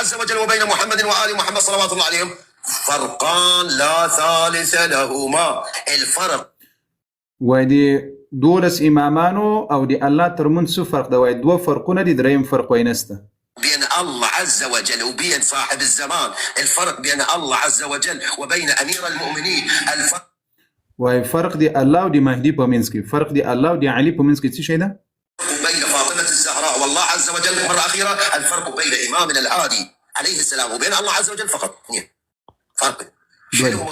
عز وجل وبين محمد وآل محمد صلوات الله عليهم فرقان لا ثالث لهما. الفرق وای د 12 امامانو او د الله ترمنځ څه فرق ده؟ وای دوه فرقونه دي، دریم فرق وای نسته. بين الله عز وجل وبين صاحب الزمان، الفرق بين الله عز وجل وبين أمير المؤمنين، الفرق وای فرق دی الله او د مهدي په منځ کې، فرق دی الله او د علي په منځ کې څه شی ده؟ بين فاطمة الزهراء والله عز وجل، مرة أخيرة، الفرق بين إمامنا الهادي عليه السلام وبين الله عز وجل فقط اثنين فرق. شنو هو؟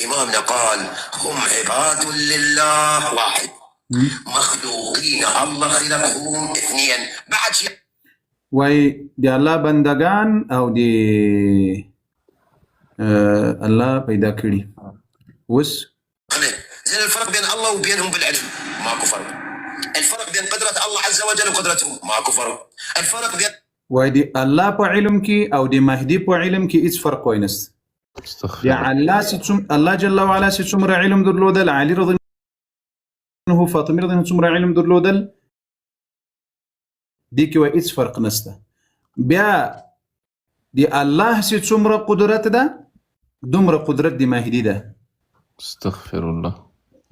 إمامنا قال هم عباد لله واحد، مخلوقين الله خلقهم اثنين، بعد شيء وای د الله بندگان او د الله پیدا کړي. اوس زين الفرق بين الله وبينهم بالعلم ماكو فرق، الفرق بين قدرة الله عز وجل وقدرتهم ماكو فرق، الفرق بين وای د الله په علم کې او د مهدي په علم کې هیڅ فرق وای نشته. استغفر د الله چې څوم الله جل وعلا چې څومره علم درلودل، علي رضی الله عنه، فاطمه رضی الله عنها څومره علم درلودل، دې کې وای هیڅ فرق نشته. بیا د الله چې څومره قدرت ده دومره قدرت د مهدي ده. استغفر الله.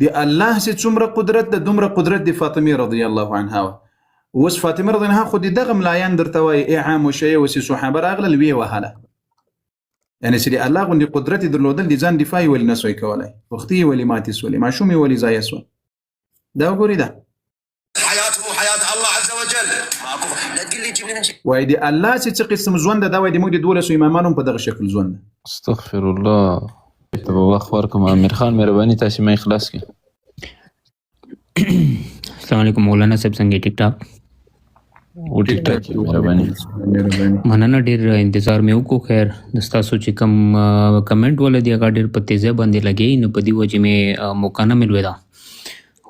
د الله چې څومره قدرت ده دومره قدرت د فاطمه رضی الله عنها وه. اوس فاطمه رضی الله عنها خو د دغه ملایان درته وایي ای عام شیعه اوس یې صحابه راغلل ویې وهله، یعنې چې د الله غوندې قدرت یې درلودل د ځان دفاع یې ولې نه سوی کولی، پښتې یې ولې ماتې سولې، ماشوم یې ولې ضایع سول. دا وګورئ دا حياته حياة الله عز وجل ماكو. لا تقول لي جيب لي من شيء وایي د الله چې څه قسم ژوند ده دا وایي د موږ د 12 امامانو هم په دغه شکل ژوند ده. استغفر الله. ته به وخت ورکړم امیر خان، مهرباني تاسې مې خلاص کړئ. السلام علیکم مولانا صاحب، څنګه ټیک ټاک؟ او ټیک ټاک یې، مهرباني. مهرباني. مننه، ډیر انتظار مې وکړو. خیر، د ستاسو چې کوم کمنټ ول دی هغه ډیر په تیزه باندې لګی، نو په دې وجه مې موقع نه ملوېده،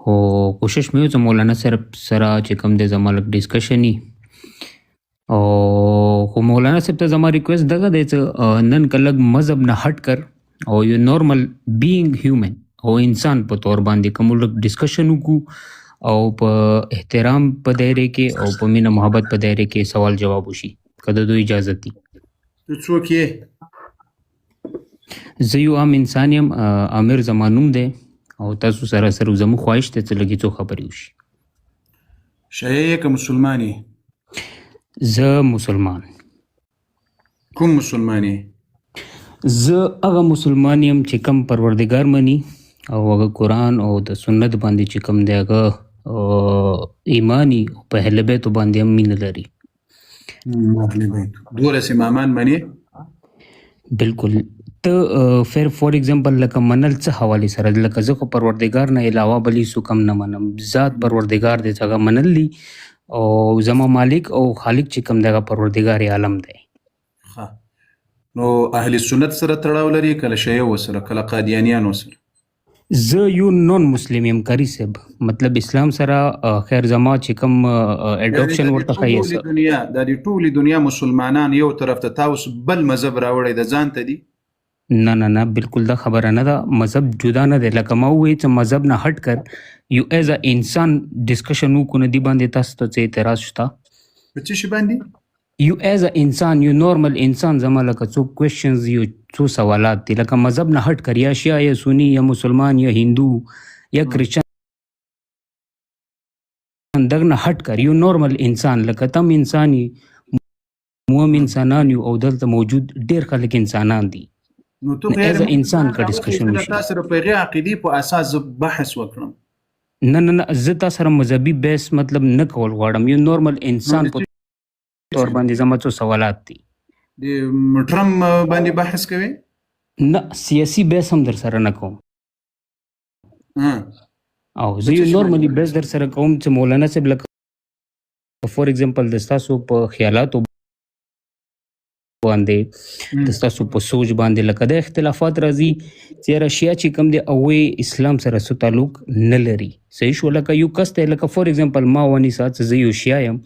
خو کوشش مې وکړ مولانا صاحب سره چې کوم دی زما لږ ډسکشن او خو مولانا صاحب ته زما ریکوست دغه دی چې نن که لږ مذهب نه هټ کر او یو نورمل بینګ هیومن او انسان په تور باندې کوم لږ ډسکشن وکړو او په احترام په دایره کې او په مینه محبت په دایره کې سوال جواب وشي، که د دوی اجازه دي. ته څوک یې؟ زه یو عام انسان یم، امیر زما نوم دی او تاسو سره سره زموږ خواهش دی چې لږې څو خبرې وشي. شیعه یې که مسلمان یې؟ زه مسلمان. کوم مسلمان یې؟ زه هغه مسلمان یم چې کوم پروردګار مني او هغه قرآن او د سنت باندې چې کوم دی هغه ایمانی او په اهل بیتو باندې هم مینه لري. اهل بیت 12 امامان مني؟ بالکل. ته فیر فور اگزامپل لکه منل څه حوالې سره؟ لکه زه خو پروردګار نه علاوه بل هیڅوک هم نه منم، ذات پروردګار دی چې هغه منل دي او زما مالک او خالق چې کوم دی هغه پروردګار عالم دی. ښه، نو اهل سنت سره تړاو لري کله شیعه وسره کله قادیانیانو سره؟ زه یو نون مسلم یم قاري صاحب، مطلب اسلام سره خیر زما چې کوم اډاپشن ورته ښایي. دنیا د دې ټولې دنیا مسلمانان یو طرف ته، تاسو بل مذهب راوړی د ځان ته دي؟ نه نه نه، بالکل دا خبره نه ده، مذهب جدا نه دی. لکه ما وویل چې مذهب نه هټ کر یو ایز ا انسان ډسکشن وکړو، نو دې باندې تاسو ته څه اعتراض شته؟ په څه شي باندې؟ یو ایز ا انسان، یو نورمل انسان، زما لکه څو کوېشنز یو څو سوالات دي، لکه مذهب نه هټ کر، یا شیعه یا سنی یا مسلمان یا هندو یا کرسچن، دغه نه هټ کر یو نورمل انسان، لکه تم انسان یې، مو هم انسانان یو او دلته موجود ډېر خلک انسانان دي. نو ته نو ایز ا انسان که ډسکشن وشي. تا سره په هغې عقیدې په اساس زه بحث وکړم. نه نه نه، زه تا سره مذهبي بحث مطلب نه کول غواړم، یو نورمل انسان په تور باندې زما څو سوالات دي. د ټرمپ باندې بحث کوي؟ نه، سیاسي بحث هم در سره نه کوم. او زه یو نورمالي بحث در سره کوم چې مولانا صاحب لکه فور اگزامپل د ستاسو په خیالاتو باندې، د ستاسو په سوچ باندې لکه د اختلافات راځي چې یاره شیعه چې کوم دی هغوی اسلام سره څه تعلق نه لري. صحیح شو؟ لکه یو کس دی، لکه فور اگزامپل ما ونیسه چې زه یو شیعه یم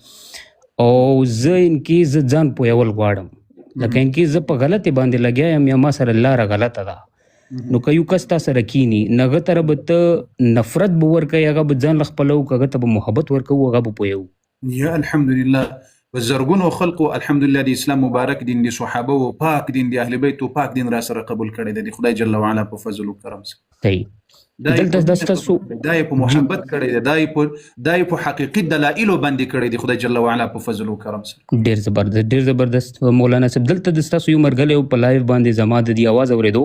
او زه ان کې زه ځان پوهول غواړم، لکه ان کې زه په غلطې باندې لګیا یم یا ما سره لاره غلطه ده، نو که یو کس تا سره کینی نو هغه ته به ته نفرت به ورکوې، هغه به ځان له خپلو که هغه ته به محبت ورکوو، هغه به پوهوو. یا الحمدلله. په زرګونو خلقو الحمدلله د اسلام مبارک دین، د صحابه و پاک دین، د اهل بیت و پاک دین را سره قبول کړی دی، د خدای جل وعلا په فضل او کرم سره. صحیح. دا یې دلته په دا مینه ستاسو قبول کړی، دا یې په جی محبت کړی دی، دا یې په حقیقي دلایلو باندې کړی دی، خدای جل وعلا په فضل او کرم سره. ډیر زبردست، ډیر زبردست مولانا صاحب. دلته د ستاسو یو مرګلی په لایو باندې زما د دې आवाज اورېدو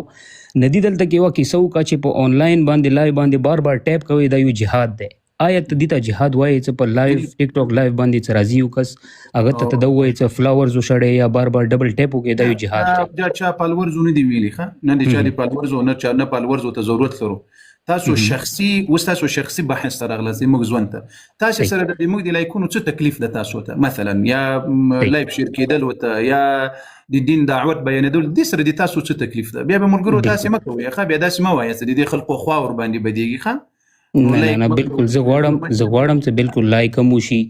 ندی. دلته کې یوه کیسه وکړه چې په آنلاین باندې لایو باندې بار بار ټیپ کوي، دا یو جهاد دی. آیا ته دې ته جهاد وایې چې په لایو ټیک ټاک لایو باندې څه راځي یو کس هغه ته ته دا ووایې چې فلاورز وشړې یا بار بار ډبل ټیپ وکړې، دا یو جهاد دی؟ دا چا پالورزو نه دی ویلي، ښه نه دی چا دی پالورزو، نه چا نه پالورزو ته ضرورت لرو. تاسو شخصي اوس تاسو شخصي بحث ته راغلاست موږ ژوند ته تاسو سره د موږ د لایکونو څه تکلیف ده تاسو ته؟ مثلا یا لایف شیر کېدل وته یا د دین دعوت بیانېدل، دې سره د تاسو څه تکلیف ده؟ بیا به ملګرو تاسو مه کوئ، ښه بیا داسې مه وایاست د دې خلکو خوا ور باندې بدیږي. ښه نه نه نه، بالکل زه غواړم، زه غواړم چې بالکل لایک هم وشي،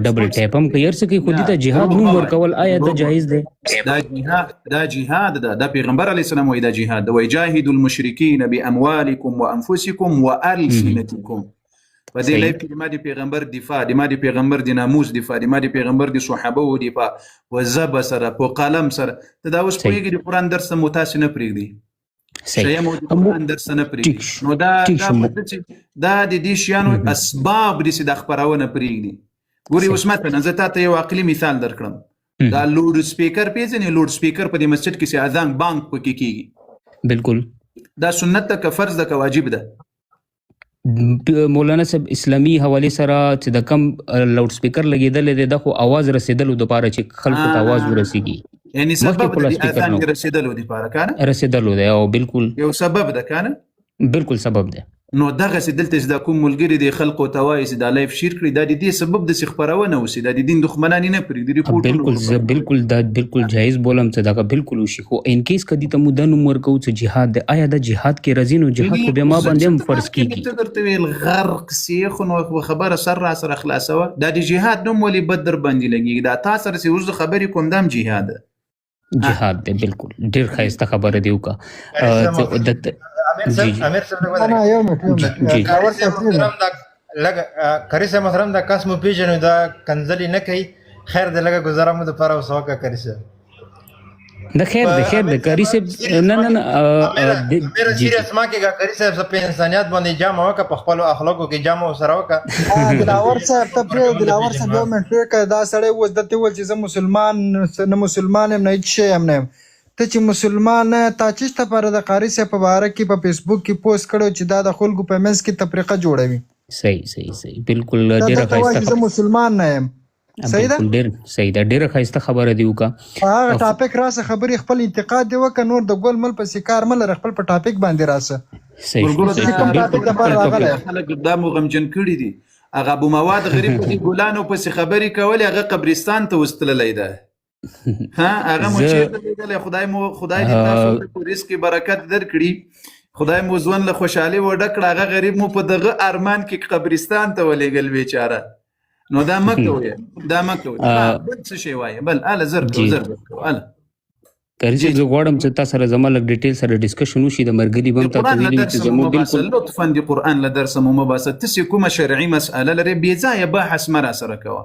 ډبل ټیپ هم کوي، هر څه کوي، خو دې ته جهاد نوم ورکول آیا دا جایز دی؟ دا جهاد، دا جهاد ده. دا پیغمبر علی السلام وایي دا جهاد ده، وایي جاهدوا المشرکین باموالکم وانفسکم والسنتکم. په دې لایف کې د ما د پیغمبر دفاع، د ما د پیغمبر د ناموس دفاع، د ما د پیغمبر د صحابه و دفاع په ژبه سره، په قلم سره. ته دا اوس پوهېږې د قرآن درس ته مو تاسې نه پرېږدي، شیعه مو د قرآن درس نه پرېږدي. نو دا دا دا د دې شیانو اسباب دي چې دا خپرونه پرېږدي. ګوري اوس مثلا زه تا ته یو عقلي مثال درکړم. دا لوډ سپیکر پیژنې؟ لوډ سپیکر په دې مسجد کې چې اذان بانک پکې کېږي. بالکل. دا سنت ده که فرض ده که واجب ده؟ مولانا صاحب، اسلامي حواله سره چې د کم لاوډ سپیکر لګیدل دی، د خو اواز رسیدلو د پاره چې خلکو ته اواز ورسیږي، یعنی سبب د اذان رسیدلو د پاره کنه، رسیدلو دی او بالکل یو سبب ده کنه، بالکل سبب ده. نو دغه سي دلته چې دا کوم ملګری دی خلکو ته وایي چې دا لایف شیر کړي، دا د دې سبب د خپرونه وسي، دا د دین دښمنان نه پرېږدي. رپورټونه بالکل، زه بالکل دا بالکل جایز بولم چې دا بالکل وشي، خو ان کیس کدی ته مو دا نوم ورکو چې جهاد دی، آیا دا جهاد کې راځي؟ نو جهاد خو بیا ما باندې هم فرض کیږي. ته درته ویل غرق سي، خو نو خبره سر را سره خلاصوه. دا د جهاد نوم ولې بد در باندې لګېږي؟ دا تا سره چې اوس زه خبرې کوم دا هم جهاد ده. جهاد دی، بالکل ډیر ښایسته خبره دی وکړه. امیر صاحب نه، یو منټ، یو منټ. لګ قاری صاحب محترم، دا کس مو پیژنو، دا کنځلې نه کوي، خیر دی، لږه ګزاره مو دپاره اوس وکړه قاری صاحب. د خیر دی، خیر دی قاری صاحب. نه نه نه، میرا سیریس ما کېږه قاری صاحب، په انسانیت باندې جامه وکړه، په خپلو اخلاقو کې جامه ورسره وکړه. دلاور صاحب ته پرې، دلاور صاحب یو منټ پرې. دا سړی اوس دته وویل چې زه مسلمان نه مسلمان یم، نه هېڅ شی یم نه یم. ته چې مسلمان نه، تا چیش لپاره د قاري صاحب په باره کې په فیسبوک کې پوسټ کړو چې دا د خلکو په منځ کې تفریقه جوړوي؟ صحیح صحیح صحیح، بالکل ډیره ښایسته. زه مسلمان نه یم، صحیح ده، ډیر صحیح ده، ډیره ښایسته خبره دی وکړه. په هغه ټاپک راسه خبرې، خپل انتقاد دی وکړه، نور د ګل مل پسې کار مه لره، خپل په ټاپک باندې راسه. صحیح. خلک دا مو غمجن کړي دي. هغه ابو مواد غریب په دې ګلانو پسې خبرې کولې، هغه قبرستان ته اوس تللی ده. ها هغه مو چېرته لیدلی؟ خدای مو، خدای دې تاسو ته په رزق کې برکت درکړي، خدای مو ژوند له خوشحالۍ وډک کړه. هغه غریب مو په دغه ارمان کې قبرستان ته ولېږل بیچاره. نو دا مه کوئ، دا مه کوئ. بل څه شی وایې؟ بل اله زر کوه، زر کوه اله. قاري صاحب، زه غواړم چې تاسو سره زما لږ ډیټیل سره ډسکشن وشي. د مرګري به هم تاته ویلي چې زموږ بالکل لطفا د قرآن له درسه مو مه باسه. تاسې کومه شرعي مسئله لرئ، بې ځایه بحث مه راسره کوه،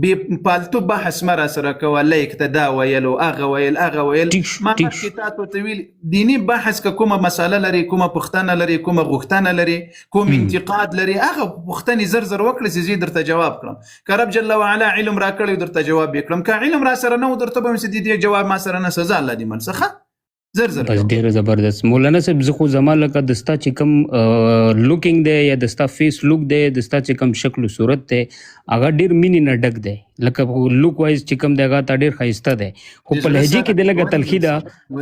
بې پالتو بحث مه راسره کوه. لایک ته دا ویل او هغه ویل، هغه ویل، ما مخکې تاسو ته ویلي دیني بحث که کومه مسئله لري، کومه پوښتنه لري، کومه غوښتنه لري، کوم انتقاد لري، هغه پوښتنې زر زر وکړه چې زه درته جواب کړم. که رب جل وعلا علم راکړی درته جواب یې کړم، که علم را سره نه و درته به ویم چې د دې جواب ما سره نه، سزا الله دې من څخه. زر زر بس. ډیره زبردست مولانا صاحب. زه خو زما لکه د ستا چې کوم لوکینګ دی یا د ستا فیس لوک دی، د ستا چې کوم شکل او صورت دی، هغه ډیر مینې نه ډک دی، لکه لوک وایز چې کوم دی هغه تا ډیر ښایسته دی، خو په لهجې کې د لږه تلخي ده،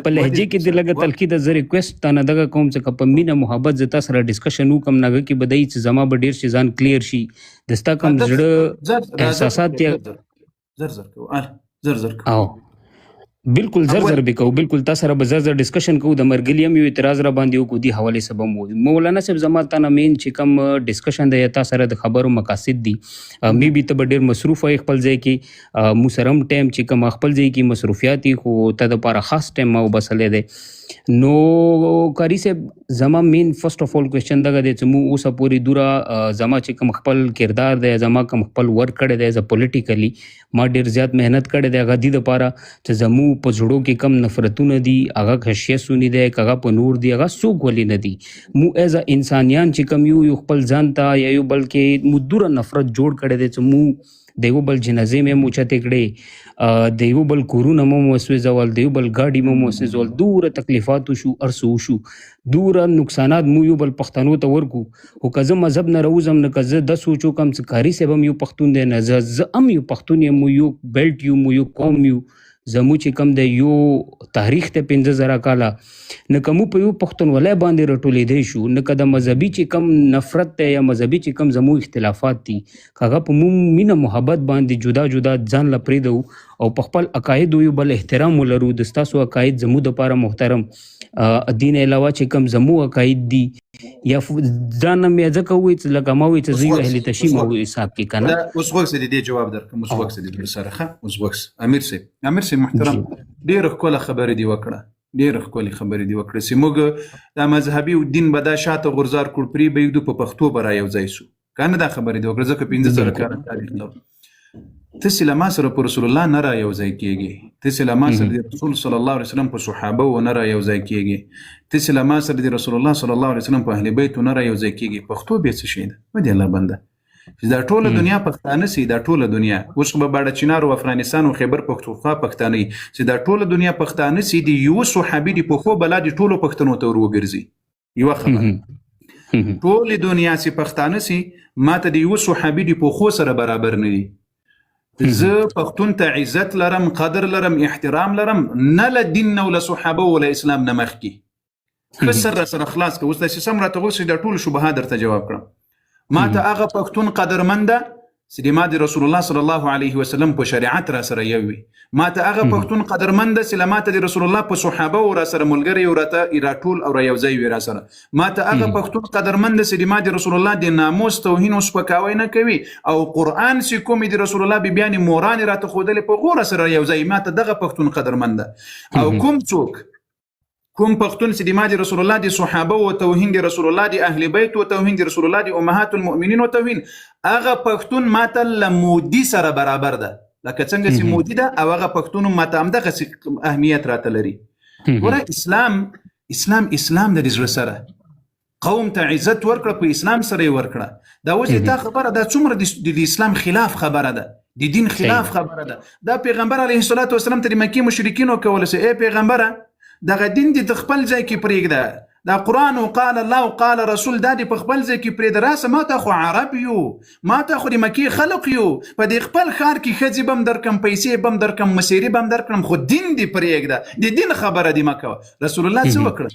په لهجې کې د لږه تلخي ده. زه ریکویسټ تا نه دغه کوم چې که په مینه محبت زه تا سره ډسکشن وکړم، نو هغه کې به دی چې زما به ډیر شي ځان کلیر شي، د ستا کوم زړه احساسات. زر زر کوه، زر زر کوه. او بالکل زر اول زر به کوو، بالکل تا سره به زر زر ډسکشن کوو. د مرګلي هم یو اعتراض را باندې وکړو، دې حوالې سره به هم وو. مولانا صاحب، زما تا نه مین چې کوم ډسکشن دی یا تا سره د خبرو مقاصد دي، می بي ته به ډېر مصروف یې خپل ځای کې، مو سره هم ټایم چې کوم خپل ځای کې مصروفیات دي، خو ته د پاره خاص ټایم ما وبسلی دی. نو قاري صاحب، زما مین فرست اف اول کوېشن دغه دی چې مو اوسه پورې دوره زما چې کوم خپل کردار دی، زما کوم خپل ورک کړی دی، زه پولیټیکلی ما ډېر زیات محنت کړی دی، هغه دې دپاره چې زمو په زړو کې کم نفرتونه دي، هغه که شیعه سني دی، که هغه په نور دي، هغه څوک ولې نه دي. مو ایز ا انسانیان چې کوم یو یو خپل ځان ته یا یو بل کې مو دوره نفرت جوړ کړی دی چې مو د یو بل جنازې مې مو چتې کړې، د یو بل کورونه مو وسوځول، د یو بل ګاډي مو وسوځول، دوره تکلیفات وشو، هر څه وشو، دوره نقصانات مو یو بل پښتنو ته ورکو. خو که زه مذهب نه راوځم، نو که زه دا سوچ وکړم چې قاري صاحب هم یو پښتون دی، نه زه هم یو پښتون یم، مو یو بیلټ یو، مو یو قوم یو، زمو چې کوم دی یو تاریخ ته 5000 کاله، نو که مو په یو پښتونولۍ باندې راټولېدی شو، نو که د مذهبي چې کوم نفرت دی یا مذهبي چې کوم زمو اختلافات دي، که هغه په مو مینه محبت باندې جدا جدا ځان له پرېږدو او په خپل عقایدو یو بل احترام ولرو، د ستاسو عقاید زمو دپاره محترم، دین علاوه چې کوم زمو عقاید دي یا ځان نه مې ځکه ووایي چې لکه ما وایي چې زه یو اهل تشیع ما حساب کې که نه. اوس غوږ سه، د دې جواب درکړم، اوس غوږ سه دې سره. ښه، اوس غوږ سه امیر صاحب. امیر صاحب محترم، ډېره ښکله خبرې دې وکړه، ډېره ښکلې خبرې دې وکړې چې موږ دا مذهبي او دین به دا شاته غورځار کړو، پرې به یې ږدو، په پښتو به را یو ځای سو که نه. دا خبرې دې وکړه ځکه 5000 کاله تاریخ لرو. ته چې له ما سره په رسول الله نه را یو ځای کېږې، ته چې له ما سره د رسول صلی الله علیه وسلم په صحابه و نه را یو ځای کېږې، ته چې له ما سره د رسول الله صلی الله علیه وسلم په اهل بیت نه را یو ځای کېږې، پښتو بیا څه شی ده؟ ودې الله بنده، چې دا ټوله دنیا پښتانه سي، دا ټوله دنیا اوس خو به باړه چینار او افغانستان او خیبر پښتونخوا پښتانه وي، چې دا ټوله دنیا پښتانه سي، د یو صحابي د پښو بلا د ټولو پښتنو ته ور وګرځي. یوه خبره، ټولې دنیا چې پښتانه سي، ما ته د یو صحابي د پښو سره برابر نه دي. زه پښتون ته عزت لرم، قدر لرم، احترام لرم، نه له دین نه له صحابه او له اسلام نه مخکې. ښه سر را سره خلاص که. اوس داسې سم راته غوښتي دا ټول شبهات درته جواب کړم. ما ته هغه پښتون قدرمن ده چې د ما د رسول الله صلی الله علیه وسلم په شریعت را سره یو وي. ما ته هغه پښتون قدرمن ده چې له ما ته د رسول الله په صحابه او را سره ملګری او راته راټول او را یو ځای وي را سره. ما ته هغه پښتون قدرمن ده چې د ما د رسول الله د ناموس توهین او سپکاوی نه کوي او قرآن چې کومې د رسول الله بیبیانې مورانې راته ښودلې په غوره سره یو ځای، ما ته دغه پښتون قدرمن ده. او کوم څوک، کوم پښتون چې د ما د رسول الله د صحابه او توهین، د رسول الله د اهل بیت او توهین، د رسول الله د امهات المؤمنین او توهین، هغه پښتون ماته له مودي سره برابر ده، لکه څنګه چې مودي ده او هغه پښتون ماته همدغه اهمیت راته لري. ګوره، اسلام اسلام اسلام د زړه سره قوم ته عزت ورکړه، په اسلام سره یې ورکړه. دا اوس د تا خبره دا څومره د اسلام خلاف خبره ده، د دین خلاف خبره ده. دا پیغمبر علیه الصلاة والسلام ته د مکې مشرکینو کوله چې ای پیغمبره، دغه دین دې د خپل ځای کې پرېږده، دا قرآن او قال الله او قال رسول دا دې په خپل ځای کې پرېږده، راسه ما ته خو عرب یو، ما ته خو د مکې خلق یو، په دې خپل ښار کې ښځې به هم درکړم، پیسې به هم درکړم، مسیري به هم درکړم، خو دین دې پرېږده، د دین خبره دې مه کوه. رسول الله څه وکړه؟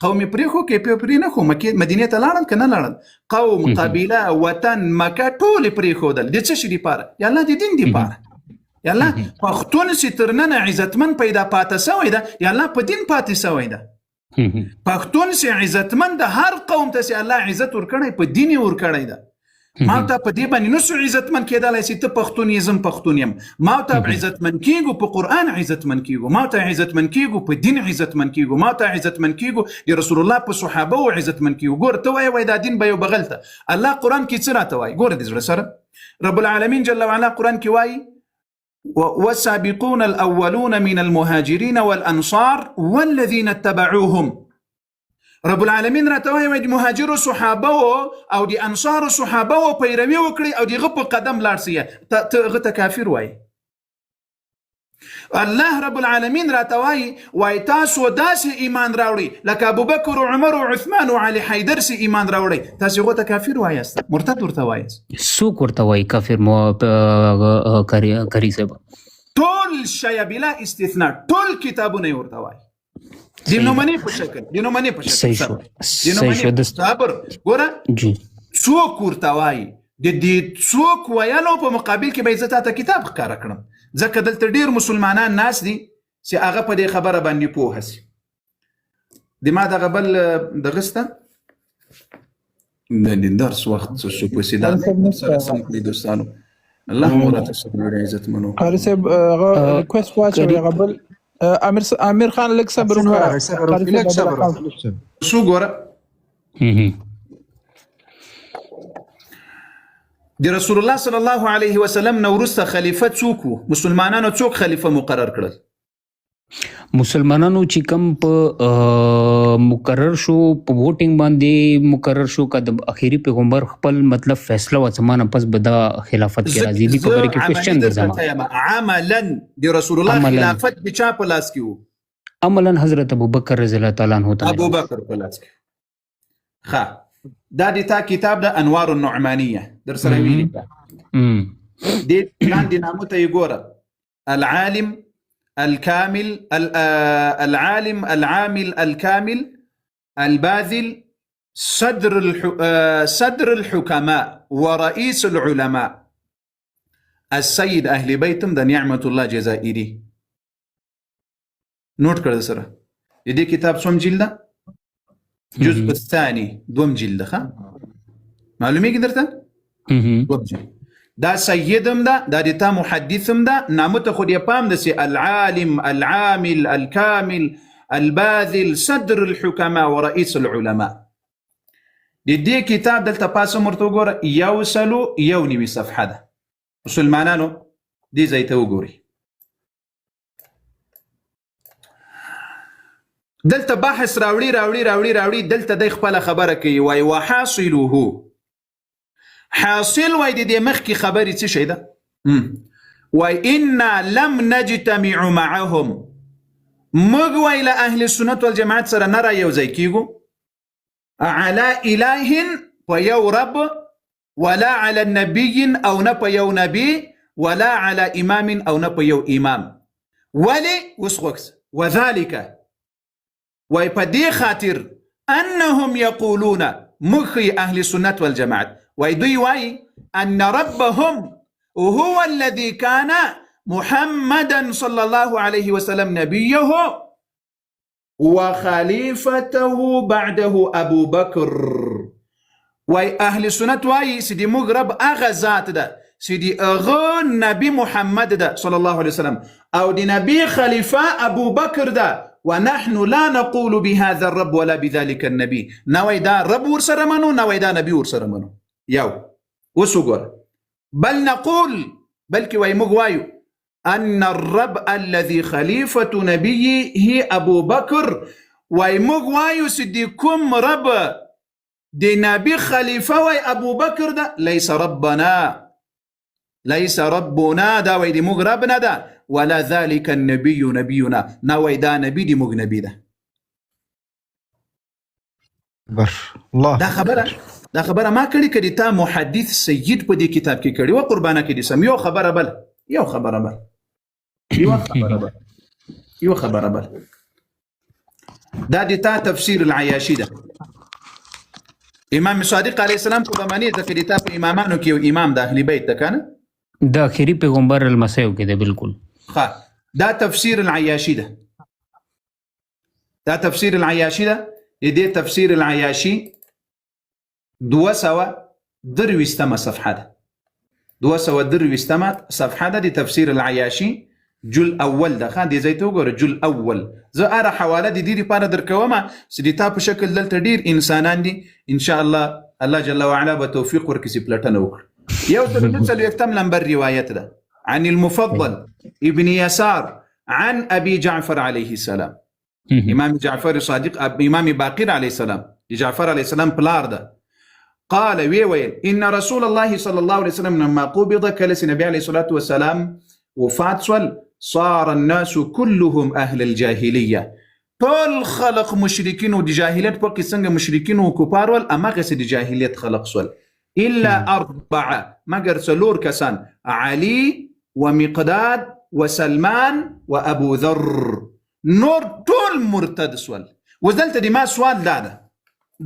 قوم یې پرېښو که یې پرې نه خو مکې مدینې ته لاړل که نه لاړل؟ قوم، قبیله، وطن، مکه ټول یې پرېښودل. د څه شي دپاره؟ یا الله د دین دپاره. یا الله پښتون چې تر ننه عزتمن پیدا پاتې سوی ده، یا الله په دین پاتې سوی ده. پښتون چې عزتمن ده، هر قوم ته چې الله عزت ورکړی په دین یې ورکړی ده. ما ته په دې باندې نسو عزتمن کېدلی چې ته پښتون یې زم پښتون یم. ما ته عزتمن کېږو په قرآن عزتمن کېږو، ما ته عزتمن کېږو په دین عزتمن کېږو، ما ته عزتمن کېږو د رسول الله په صحابه او عزتمن کېږو. ګوره، ته وایې وای دا دین به یو بغل ته الله قرآن کې څه راته وایي؟ ګوره د زړه سره، رب العالمین جل وعلا قرآن کې وایي: والسابقون الأولون من المهاجرين والأنصار والذين اتبعوهم. رب العالمین راته وایي د مهاجرو صحابه او د انصارو صحابه او پیروي وکړي او د هغه په قدم لاړ سي. ته هغه ته کافر وایي؟ الله رب العالمین راته وایي، وایي تاسو داسې ایمان راوړئ لکه ابوبکر او عمر او عثمان او علي حیدر سي ایمان راوړئ. تاسو هغه ته کافر وایاست، مرتد ورته وایاست. څوک ورته وایي کافر مو قاري صاحب؟ ټول شیعه بلا استثناء، ټول کتابونه یې ورته وایي د نمونې په شکل، د نمونې په شکل. صحیح شو، صحیح شو. صبر، ګوره څوک ورته وایي، د دې څوک ویلو په مقابل کې به زه تاته کتاب ښکاره کړم، ځکه دلته ډیر مسلمانان ناست دي. چې هغه په دې خبره باندې پوه شي. د ما دغه بل دغه سته د دې درس وخت څه شو پسې دا سره سم کړي دوستانو. الله مو راته سره عزت منو. قاری صاحب هغه ریکوست واچوي، هغه بل امیر خان لږ صبر وکړه، لږ صبر شو ګوره. د رسول الله صلی الله علیه وسلم نه وروسته خلیفه څوک وو؟ مسلمانانو څوک خلیفه مقرر کړل؟ مسلمانانو چې کم په مقرر شو، په ووټینګ باندې مقرر شو، که د اخیری پیغمبر خپل مطلب فیصله و زمانه پس به دا خلافت کې راځي. دې په باره کې کوېشن ده زما. عملاً د رسول الله خلافت د چا په لاس کې وو؟ عملاً حضرت ابوبکر رضی الله تعالی عنہ ته. ابوبکر په لاس کې. ښه، دا د تا کتاب د انوار النعمانیه در سره ویلي دې لاندې نامو ته یې ګوره، العالم الكامل العالم العامل الكامل الباذل صدر الحكماء ورئيس العلماء السيد أهل بيتم د نعمت الله جزائري. نوٹ کړه سره د دې کتاب څوم جلد ده؟ جزء الثاني دوم جلد. ښه معلومیږي درته؟ دوم جلد. دا سیدم ده، دا د تا محدثم ده، نامه ته خو دې پام ده چې العالم العامل الكامل الباذل صدر الحكماء ورئيس العلماء. د دې کتاب دلته پاسه ورته وګوره، 191 صفحه ده. مسلمانانو دې ځای ته وګورئ. دلته بحث راوړي راوړي راوړي راوړي، دلته دی خپله خبره کوي، وایي وحاصله حاصل، وای د دې مخکې خبرې څه شی ده؟ وای انا لم نجتمع معهم، موږ وای له اهل سنت والجماعت سره نه را یو ځای کیږو، علی اله په یو رب، ولا علی نبی او نه په یو نبی، ولا علی امام او نه په یو امام. ولی اوس غوږ شه، وذلک وای په دې خاطر انهم یقولون، موږ ښیي اهل سنت والجماعت، وای دوی وای ان ربهم هو الذي كان محمدا صلى الله عليه وسلم نبيه وخليفته بعده ابو بكر. وای اهل سنت وای چې د موږ رب هغه ذات ده چې د هغه نبی محمد ده صلی الله علیه وسلم، او د نبی خلیفه ابو بکر ده، ونحن لا نقول بهذا الرب ولا بذلك النبي. نه وای دا رب ورسره منو، نه وای دا نبی ورسره منو. یو اوس وګوره، بل نقول، بلکې وای موږ وایو ان الرب الذي خلیفة نبیه ابو بکر. وای موږ وایو چې د کوم رب د نبی خلیفه وای ابو بکر ده، لیس ربنا، لیس ربنا، دا وای د موږ رب نه ده، ولا ذلك النبي نبينا، نه وای دا نبی د موږ نبی ده. بر الله. دا خبره ما کړې، کړې تا محدث سید په دې کتاب کې کړې و قربانه کې دې سم. یو خبره بل، یو خبره بل، یو خبره بل، یو خبره بل. دا د تا تفسیر العیاشي ده. امام صادق علیه السلام خو به منې، ځکه د تا په امامانو کې یو امام د اهل بیت ده که نه؟ د اخري پیغمبر المسیح کې ده بالکل. ښه، دا تفسیر العیاشي ده، دا تفسیر العیاشي ده. د دې تفسیر العیاشي 223 صفحه ده، 223 صفحه ده د تفسیر العیاشي جل اول ده. ښه، دې ځای ته وګوره، جل اول. زه هره حواله د دې لپاره درکوم چې د تا په شکل دلته ډېر انسانان دي، ان شاء الله الله جل وعلا به توفیق ورکړي چې پلټنه وکړي. 140 لمبر روایت ده عن المفضل ابن يسار عن أبي جعفر عليه السلام. امام جعفر صادق، امام باقر عليه السلام، جعفر عليه السلام پلار ده. قال وی ویل ان رسول الله صلى الله عليه وسلم لما قبض، کله چې نبی عليه الصلاة والسلام وفات سول، صار الناس كلهم أهل الجاهلية. ټول خلق مشرکین د جاهلیت په کې څنګه مشرکین او کفار ول، هماغسې د جاهلیت خلق سول، الا اربعه، مګر څلور کسان، علي ومقداد وسلمان وابو ذر، نور ټول مرتد سول. اوس دلته د ما سوال دا ده،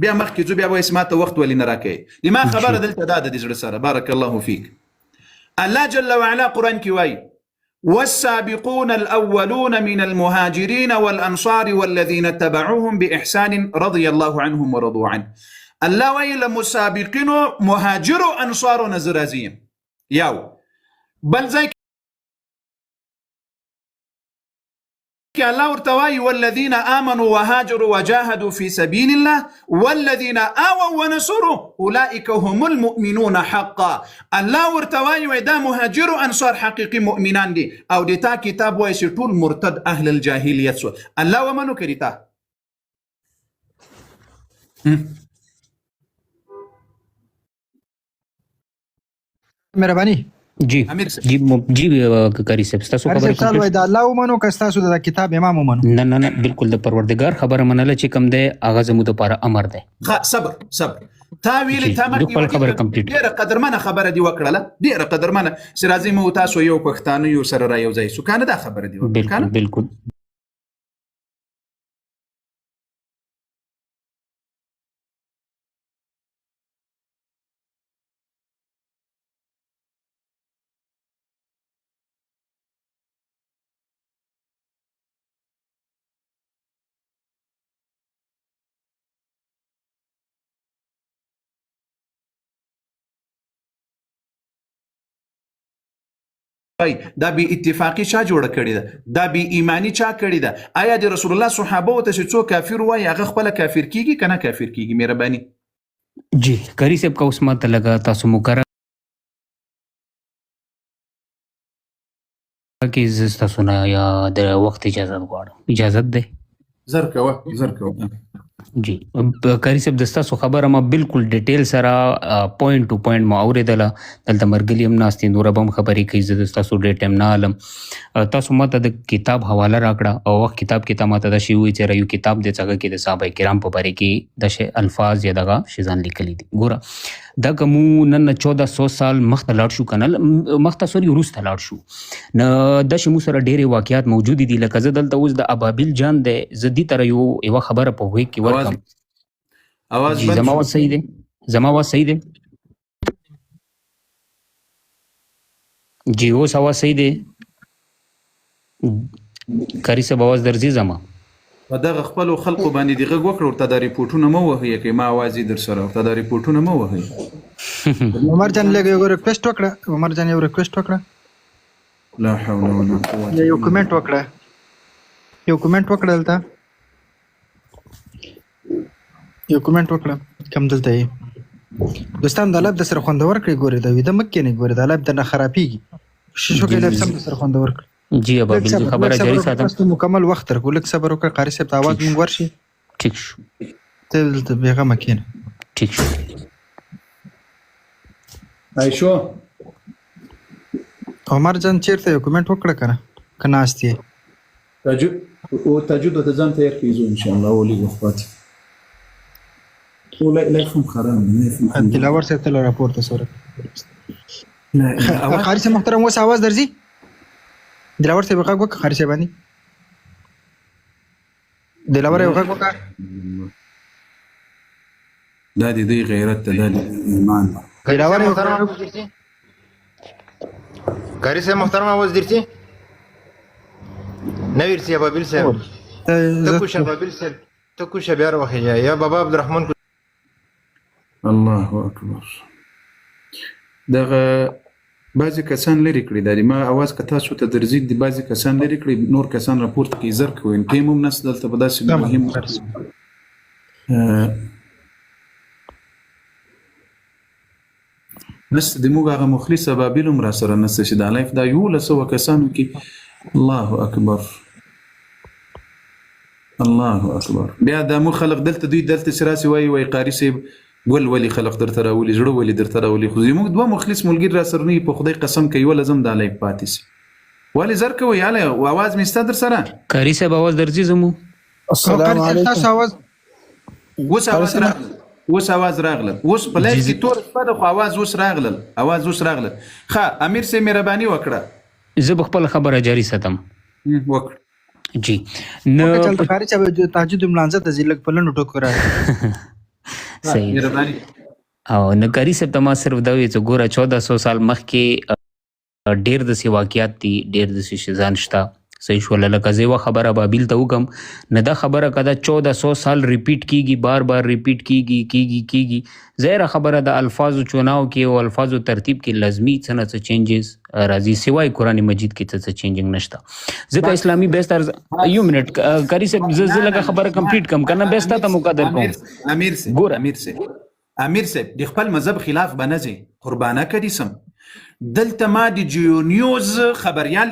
بیا مخکې ځو، بیا وایي ما ته وخت ولې نه راکوې؟ د ما خبره دلته دا ده د زړه سره، بارک الله فیک. الله جل وعلا قرآن کې وایي والسابقون الأولون من المهاجرين والأنصار والذين اتبعوهم بإحسان رضي الله عنهم ورضوا عنه. الله وایي له مسابقینو مهاجرو انصارو نه زه راضي یم. یو بل ځای کې الله ورته وایي والذین آمنوا وهاجروا وجاهدوا في سبیل الله والذین آووا ونصروا اولئک هم المؤمنون حقا. الله ورته وایي وای دا مهاجر او انصار حقیقي مؤمنان دي، او د تا کتاب وایي چې ټول مرتد اهل الجاهلیت سو. الله ومنو کړي تا. مهرباني جی امیر صاحب. جی جی قاری صاحب، ستاسو قاری خبره صاحب سال کمپلیټ وای دا الله ومنو که ستاسو د کتاب امام ومنو؟ نه نه نه، بالکل د پروردګار خبره منله چې کوم دی هغه زموږ دپاره امر دی. صبر صبر، تا ویلې جی تا زه مخکې خپل یوه خبره ډېره کمپلیټ ډېره قدرمنه خبره دی وکړله، ډېره قدرمنه چې راځئ موږ تاسو یو پښتانه یو سره را یو ځای سو کنه، دا خبره دی وکړه بالکل کنه. بالکل. دا بی اتفاقی چا جوړه کړې ده؟ دا بی ایمانی چا کړې ده؟ آیا د رسول الله صحابه ته چې څوک کافر وایي هغه خپله کافر کیږي که نه کافر کیږي؟ مهرباني. جی قاری صاحب، که اوس ماته لږه تاسو مقرره کې زه ستاسو نه یا د وخت اجازه غواړم. اجازت دی؟ زر کوه، زر کوه. جی قاری صاحب، د ستاسو خبره ما بالکل ډیټیل سره پوینټ ټو پوینټ ما اورېدله. دلته مرګلي هم ناست دي، نور به هم خبرې کوي، زه د ستاسو ډېر ټایم نه علم. تاسو ماته د کتاب حواله راکړه او وخت کتاب کې ته ماته داسې ووایي چې یو کتاب دی چې هغه کې د صحابه کرام په باره کې داسې الفاظ یا دغه شیزان لیکلي دي. ګوره دا که مو نن 1400 سال مخته لاړ شو که نه مخته، سوري، وروسته لاړ شو، نو داسې مو سره ډېرې واقعات موجودې دي. لکه زه دلته اوس د ابابیل جان دی، زه دې تر یوه خبره په غوږ کې اواز ورکم. اواز جی بند زما شو. واز صحیح دی؟ زما واز صحیح دی؟ جی اوس اواز صحیح دی؟ قاری صاحب اواز درځي زما؟ په دغه خپلو خلقو باندې دې غږ وکړ، ورته دا رپورټونه مه وهئ، که ما اواز یې در سره ورته دا رپورټونه مه وهئ. عمر جان لږ یو ریکوست وکړه، عمر جان یو ریکوست وکړه. لا حول ولا قوة یو الا کومنټ وکړه، یو کومنټ وکړه، دلته یو کومنټ وکړه. کم دلته یې دوستان دا لایف د سره خوندور کړئ. ګورې دا ویده مه کښېنئ، ګورې دا لایف درنه خرابېږي. شیشو جی کې لایف سم د سره خوندور کړئ. جی لږ ابابیل، زه صبر، لږ خبره صبر جاري وکړه، ساتم. تاسو ته مکمل وخت درکو، لږ صبر وکړه. قاري صاحب ته اواز ټیک مونږ شو، ورشي. ټیک شو. ته دلته بېغمه کښېنه. ټیک شو. عایشو عمر جان چېرته یو کومنټ وکړه که نه که ناست یې؟ تاجود او تاجود ته ځان تیار کړئ، زه ان شاء الله ولې وخت او لا هم خراب نه هم دلاور صاحب ته له راپورته سره. لا اواز قاري صاحب محترم اوس اواز درځي؟ دلاور صاحب غږ وکړه، قاري صاحب باندې دلاور یو غږ وکړه. دا دې دی غیرت ته، دا دې ایمان ته. قاری دلاور صاحب یو محترم غږ اواز درځي؟ قاری صاحب محترم اواز درځي؟ نه ورځي ابابیل صاحب. ته ته زه کوشه ابابیل صاحب، ته کوشه بیا راوخیژه یا بابا عبدالرحمن. الله اکبر. دغه بعضې کسان لرې کړي، دا ما اواز که تاسو ته درځي، د بعضې کسان لرې کړي، نور کسان راپورته کړي. زر کوئ، ټیم هم نشته دلته په داسې سمه مهم. قاري صاحب. نشته د موږ هغه مخلص ابابیل هم را سره نشته چې دا لایف دا 1100 کسانو کې. الله اکبر، الله اکبر. بیا دا مو خلق دلته دوی دلته چې راسي وایي وایي قاري صاحب ګل ولي خلق درته راولي، زړه ولي درته راولي، خو زموږ دوه مخلص ملګري را سره نه وي. په خدای قسم که یوه لزم دا لایف پاتې سي ولې. زر کوئ، هله اواز مې سته در سره؟ قاری صاحب اواز درځي زمو؟ او السلام قاري صاحب علیکم. تاسو اواز اوس قاری اواز صاحب راغله، اوس اواز راغله، اوس په جی لایف کې زه تور شپه ده خو اواز اوس راغلل، اواز اوس راغلل. ښه امیر صاحب مهرباني وکړه. زه به خپله خبره جاري ساتم. وکړه. جی نه وکړه چې قاري صاحب تهجد ملانځه ته ځي، لږ په لنډو ټکو راځي. صحیح ده. مهرباني. او نه قاری صاحب ته ما صرف دا وی چې ګوره 1400 سال مخکې ډېر داسې واقعات دي، ډېر داسې شیزان شته. صحیح شول. لکه زه یوه خبره بابیل ته وکم، نه دا خبره که دا 1400 سال ریپیټ کیږي، بار بار ریپیټ کیږي کیږي کیږي، ظاهره خبره د الفاظو چوناو کې او الفاظو ترتیب کې لازمي څه نه څه چینجز راځي، سوای قرآن مجید کې څه څه چینجنګ نشته. ځکه اسلامي بیس تر یو منټ قاری صاحب، زه نه زه نه لږه خبره نه کمپلیټ کم کنه، بیا ستا ته امیر موقع درکوم. امیر امیر صاحب، ګوره امیر صاحب، امیر صاحب، د خپل مذهب خلاف به نه ځې، قربانه کدي سم. دلته ما د جیو نیوز خبريال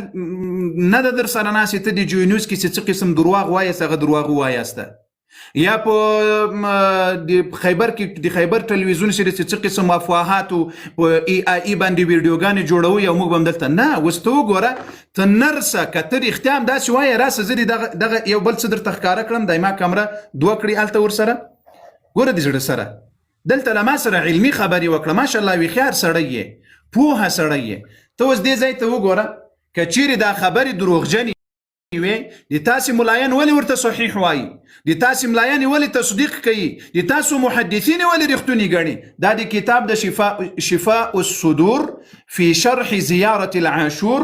نه ده در سره ناست، ته د جیو نیوز کې چې څه قسم درواغ وایاست هغه درواغ ووایاست، یا په د خیبر کې د خیبر ټلویزیون سره چې څه قسم افواهات په ای آی ای باندې ویډیوګانې جوړوي او موږ به هم دلته نه. اوس ته وګوره، ته نرسه که ته رښتیا هم داسې وایې، راسه زه دې دغه دغه یو بل څه درته ښکاره کړم. دی ما کمره دوه کړي هلته ورسره، ګوره د زړه سره دلته له ما سره علمي خبرې وکړه. ماشاءالله هوښیار سړی یې، پوهه سړی یې. ته اوس دې ځای ته وګوره، که چیرې دا خبرې دروغجنې وي، د تاسې ملایان ولې ورته صحیح وایي؟ د تاسې ملایان یې ولې تصدیق کوي؟ د تاسو محدثین یې ولې رښتوني ګڼي؟ دا د کتاب د شفاء شفاء الصدور فی شرح زیارة العاشور،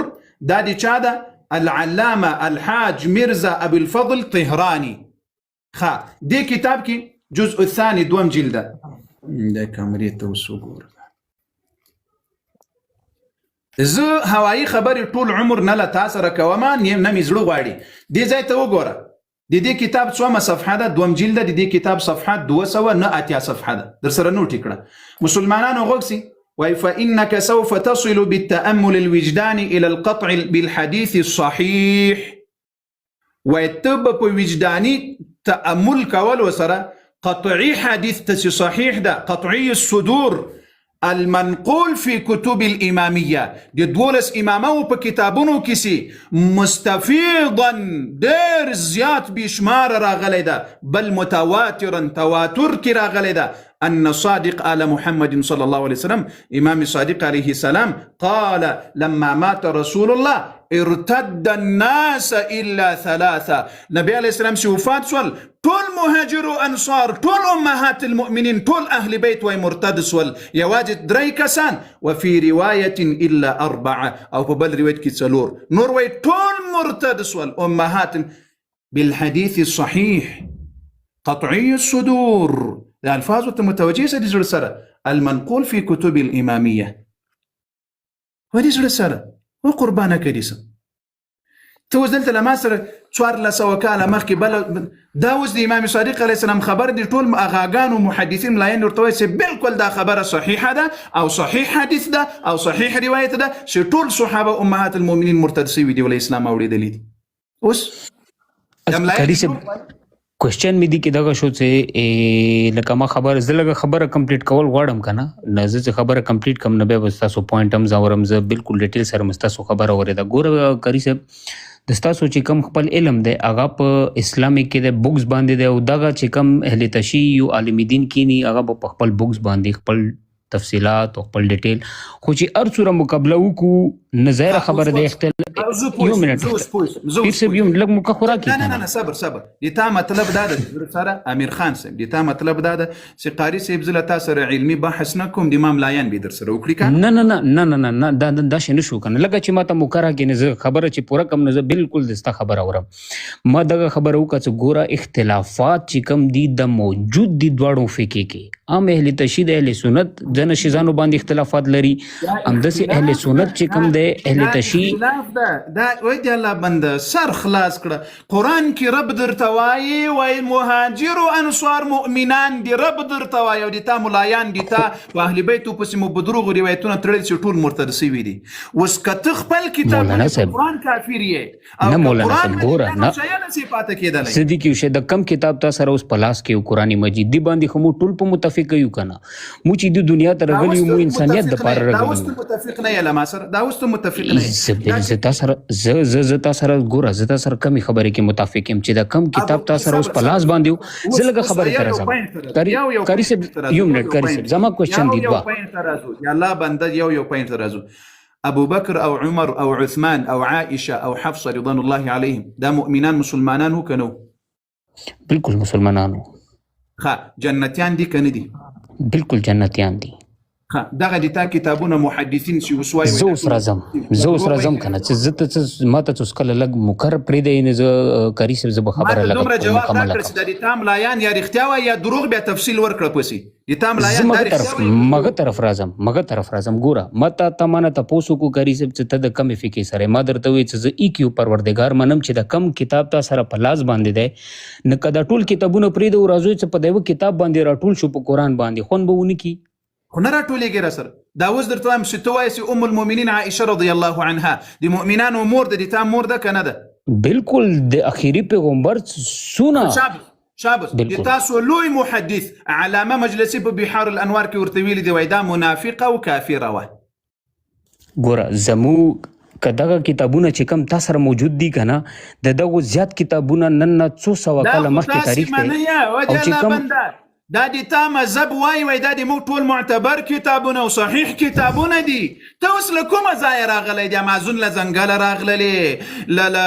دا د چا ده؟ العلامه الحاج مرزا ابو الفضل طهراني. ښه، دې کتاب کې جزء الثاني دوم جلد ده. د کمرې ته اوس وګوره. زه هوایی خبرې ټول عمر نه له تا سره کوم، نه مې زړه غواړي. دې ځای ته وګوره، د دې کتاب څومه صفحه ده؟ دوم جلد ده، د دې کتاب صفحه 289 صفحه ده، در سره نوټ یې کړه. مسلمانانو غوږ سي، وایي فإنك سوف تصل بالتأمل الوجداني إلى القطع بالحديث الصحيح. وایي ته به په وجداني تأمل کولو سره قطعي حدیث ته چې صحیح ده، قطعي الصدور المنقول في كتب الإمامية، د 12 امامو په کتابونو کې سي مستفیضا ډېر زیات بشمار راغلی ده، بل متواترا تواتر کې راغلی ده، أن صادق آل محمد صلى الله عليه وسلم، إمام صادق عليه السلام قال لما مات رسول الله ارتد الناس إلا ثلاثة. نبی علیه السلام چې وفات سول، ټول مهاجر او انصار، ټول امهات المؤمنین، ټول اهل بیت وای مرتد سول، یوازې درې کسان، وفي رواية إلا أربعة، او په بل روایت کې څلور نور، وای ټول مرتد سول امهات بالحديث الصحيح قطعي الصدور. د الفاظو ته متوجه سه د زړه سره، المنقول في كتب الإمامية. ودې زړه سره و قربانه کړي سه. ته اوس دلته له ما سره 1400 کاله مخکې بل دا اوس د امام صادق علیه السلام خبر دی، ټول اغاګان او محدثین ملایان ورته وایي چې بالکل دا خبره صحیحه ده او صحیح حدیث ده او صحیح روایت ده چې ټول صحابه امهات المؤمنین مرتد سوي دي، ول اسلام اوړېدلي دي. اوس د ملایان قاری صاحب، کوېسچن مې دي کې دغه شو چې لکه ما خبره، زه لږه خبره کمپلیټ کول غواړم که نه، نه زه چې خبره کمپلیټ کړم نو بیا به ستاسو پوینټ هم زه اورم. زه بالکل ډیټیل سره مې ستاسو خبره اورېده. ګوره قاري صاحب، د ستاسو چې کوم خپل علم دی هغه په اسلامي کې دی، بوکس باندې دی، او دغه چې کوم اهل تشیع یو عالم دین کینی هغه به په خپل بوکس باندې خپل تفصیلات او خپل ډیټیل، خو چې هر څومره مقابله وکړو نه ظاهره خبره ده اختل. زه پوه یو شوم، منټ زه اوس پوه شوم، زه پیر اوس صاحب پوه یو شوم. لږ موقع خو راکړي نه نه که نه نه، صبر صبر. د تا مطلب دا ده سره امیر خان صاحب، د تا مطلب دا ده چې قاري صاحب زه له تا سره علمي بحث نه کوم، د امام لایان به در سره وکړي که نه نه نه نه نه نه نه، دا دا شي نشو کنه. لکه چې ما ته موقع راکړې نه زه خبره چې پوره کم نه زه بالکل د ستا خبره اورم. ما دغه خبره وکړه چې ګوره اختلافات چې کم دي د موجود دي دواړو فقې کې، هم اهل تشیع د اهل سنت ځنه شیزانو باندې اختلافات لري، دا همداسې اهل اختلاف سنت ده، چې کم دا دی اهل دا تشیع اختلاف ده. دا وای دی الله بنده سر خلاص کړه. قرآن کې رب درته وایي، وایي مهاجر او انصار مؤمنان دي، رب درته وایي، او د تا ملایان دي، تا په اهل بیتو پسې مو په دروغو روایتونه تړلي چې ټول مرتد سوي دي. اوس که ته خپل کتاب مولانا منې په صاحب قرآن کافر یې، او نه که مولانا قرآن صاحب منې ګوره بیا نو نه شیه نه سي پاتې کېدلی. څه دي کې شه د کم کتاب تا سره اوس په لاس کې یو قرآن مجید دی باندې خو مو ټول په متفق یو کنه. مو چې د دنیا ته دا راغلي اوس یو، ته مو انسانیت د متفق نه پاره یې، دا راغلي اوس یو. ته متفق نه یې له ما سره، دا اوس ته متفق نه یې. زه دا زه تا سره زه زه زه تا سره ګوره زه تا سره کمې خبرې کې متفق یم چې دا کم کتاب تا سره اوس صبر په لاس صبر باندې و. اوس زه لږه اوس خبرې یو ته یو راځم. پوینټ ته راځو، قاری یو یو قاری پوینټ صاحب ته راځو، یو یو منټ یو قاری پوینټ صاحب زما کوېسچن یو دی یو دوه. پوینټ ته راځو. یا الله بنده یو یو پوینټ ته راځو. ابو بکر او عمر او عثمان او عائشه او حفصه رضوان الله عليهم دا مؤمنان مسلمانان وو که نه وو؟ بالکل مسلمانانو. ښه، جنتیان دي که نه دي؟ بالکل جنتیان دي. ښه، دغه د تا کتابونه محدثین چې اوس وایي، زه وایي دا اوس ټول راځم، زه اوس دروغ راځم وایي. کنه، چې زه ته څه ما ته څه کله لږ مکر پرېږدی نه، زه قاري صاحب زه به ما خبره ته لږه دومره جواب مکمله راکړه چې کړم. دا د تا ملایان یا رښتیا وایي یا دروغ، بیا تفصیل ورکړه پسې. د تا زه ملایان دا مغه رښتیا طرف وایي که مغه دروغ؟ طرف راځم، مغه طرف راځم. ګوره، ما ته تا مانه تپوس وکړو قاري صاحب چې ته د کمې فقې سره یې. ما درته وویل چې زه ایک یو پروردګار منم چې د کم کتاب تا سره په لاس باندې دی، نو که دا ټول کتابونه پرېږدو راځو چې په د یوه کتاب باندې راټول شو په قرآن باندې، خوند به ونه کړي. خو نه راټولېږي را سره. دا اوس درته وایم چې ته وایې چې ام المؤمنین عائشه رضی الله عنها د مؤمنانو مور ده، د تا مور ده که نه ده؟ بالکل، د اخیری پیغمبر سونه. شابس شابس، د بالکل. تاسو لوی محدث علامه مجلسی په بحار الانوار کې ورته ویلي دی، وایي دا منافقه او کافره وه. ګوره، زمو که دغه کتابونه چې کوم تا سره موجود دي کنه، د دغو زیات کتابونه نن نه څو سوه دا کاله خو مخکې تاسې تاریخ دی، منئ او او د چې الله کوم بنده، دا د تا مذهب وای، وای دا د موږ ټول معتبر کتابونه او صحیح کتابونه دي. ته اوس له کومه ځایه راغلی؟ د امازون له ځنګله راغللې، له له